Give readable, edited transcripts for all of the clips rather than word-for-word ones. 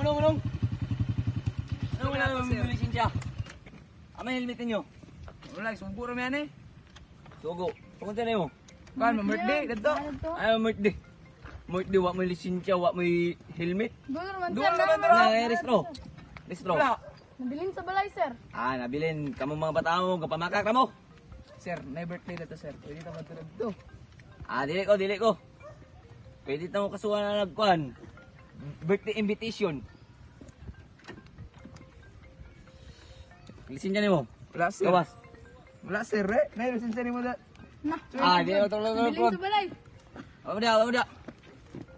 Anong, anong? Anong wala nang lisensya? Ama helmet ninyo? Wala, subo ra man eh. Sugo. Pakunta na mo. Kuan, mo birthday dadto. Ay, birthday. Birthday, wa mo lisensya, wa mo helmet. Dulo man, Dulo sir. naman, Na, eh, restro. Restro. Wala. Nabilin sa balay, sir. Ah, nabilin. Kamo mga bata mo, kapamaka kamo. Sir, na birthday dadto, sir. Pwede ta madto dadto. Ah, dili ko, dili ko. Pwede ta mo kasuhan na nagkuhan. Birthday invitation. Lisensya nimo. Wala, sir. Gawas. Wala, sir, eh. Nay, lisensya nimo da. Na. Ah, dili ko tulog Nabilin tulog. sa balay. Wala da, wala da.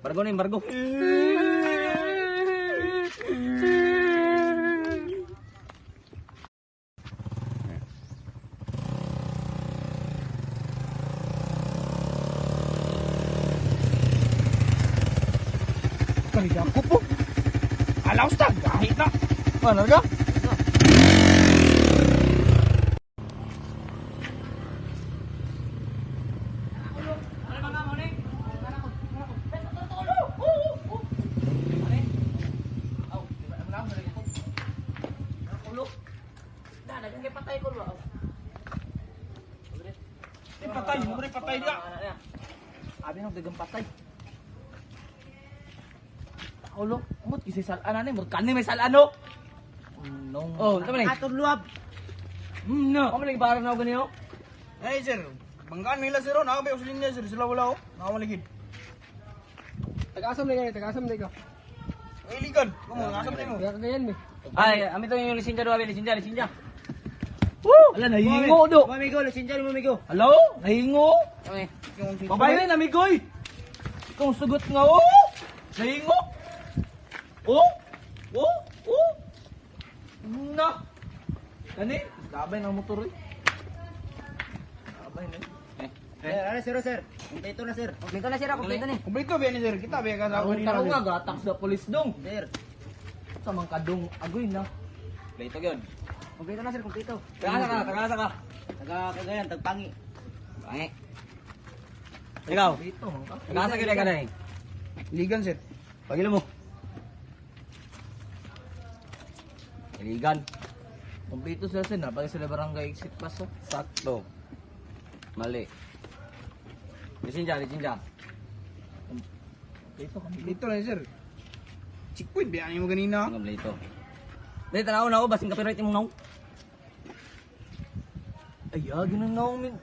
Bargo ni, bargo. Kaniga ko po. Alaw sta, gahit na. Ano ga? Patay, mo patay dia. Abi nang dagang patay. Ulo, umot kasi salaan ani, murag kani may salaan no. Nong. Oh, tama ni. Atong luab. No. Amo lagi para na ganyo. Ay sir, banggaan nila sir, oh. Nakabay ko sa linya sir, sila wala oh. Nakawaligid. Taga-asam na ka, taga-asam na ka. Ay ligan, kumo ngasam mo. Kaya kagayan mi. Ay, ami to yung lisensya do, abi lisensya, lisensya. Woo! Ala nahingo do. Mamigo, lisensya mo amigo. Hello? Nahingo? Kami. Babay na amigoy. Ikaw ang sugot nga oh. Nahingo. Oh. Oh. Oh. Na. Kani, labay ng motor eh. Labay na. Eh. Sir, ano sir, sir? Kompleto na, sir. Kompleto na, sir, kompleto ni. Kumpleto ba ni sir? Kita ba ka sa Tarong tarong nga gatak sa pulis dong. Sir. Sa mang kadong agoy na. Pleto gyud. Kompleto na, sir, kompleto. Tagasa ka, tagasa ka. Taga Cagayan, Tagpangi. Bangi. Ikaw, Kompleto man ka. tagasa gyud ka na eh. Ligan sir. Pagilo mo. Iligan. Kompleto sila, sir, napag sila barangay exit pass. Oh. Sakto. Mali. Lisensya, lisensya. Kompleto kami. Kumpleto na sir. Checkpoint ba mo ganina? Ang kompleto. Dali, tanaw na ako, basing copyright imong naong. Ay, yagi na naong min.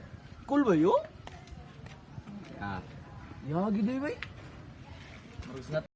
Cool ba yun? Ah. Yagi day bay. Marus na